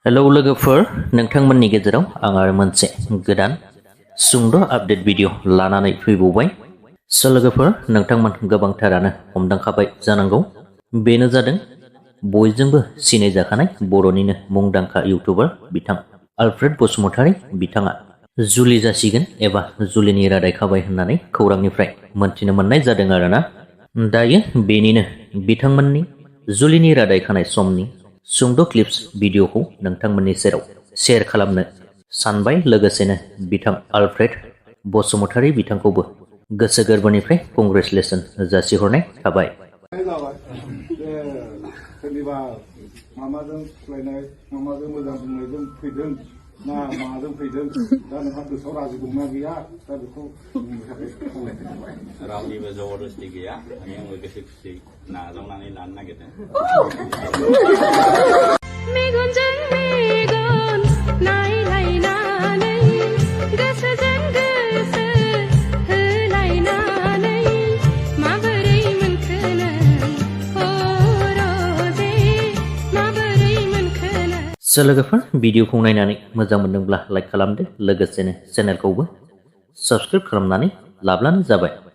Hello लोगोफोर नोंथांमोननि गेजेराव आं आरो मोनसे गोदान सुंद' आपडेट भिडिअ लानानै फैबावबाय। लोगोफोर नोंथांमोन गोबांथारानो हमदांखाबाय जानांगौ। बेनो जादों बयजोंबो सिनायजाखानाय बर'निनो मुंदांखा इउटुबार बिथां आलफ्रेड बसुमतारी बिथाङा जुलि जासिगोन एबा जुलिनि रादाय खाबाय होननानै खौरांनिफ्राय मोनथिनो मोननाय जादों आरोना। दायो बेनिनो बिथांमोननि जुलिनि रादाय खानाय समनि सुंद' क्लिप्स भिडिअखौ नोंथांमोननि सेराव शेयार खालामनो सानबाय। लोगोसेनो बिथां आलफ्रेड बसुमतारी बिथांखौबो गोसो गोरबोनिफ्राय कंग्रेचुलेसन जासिहरनाय थाबाय। रावनिबो जबरदस्ति गैया माने आंबो गोसो खुसि नाजावनानै लानो नागिरदों। मेगनजों मेगन नायलायनानै गोसोजों गोसो होलायनानै माबोरै मोनखो नों हरजे माबोरै मोनखो नों। लोगोफोर भिडिअखौ नायनानै मोजां मोनदोंब्ला लाइक खालामदो, लोगोसेनो चेनेलखौबो साबस्क्राइब खालामनानै लाब्लानो जाबाय।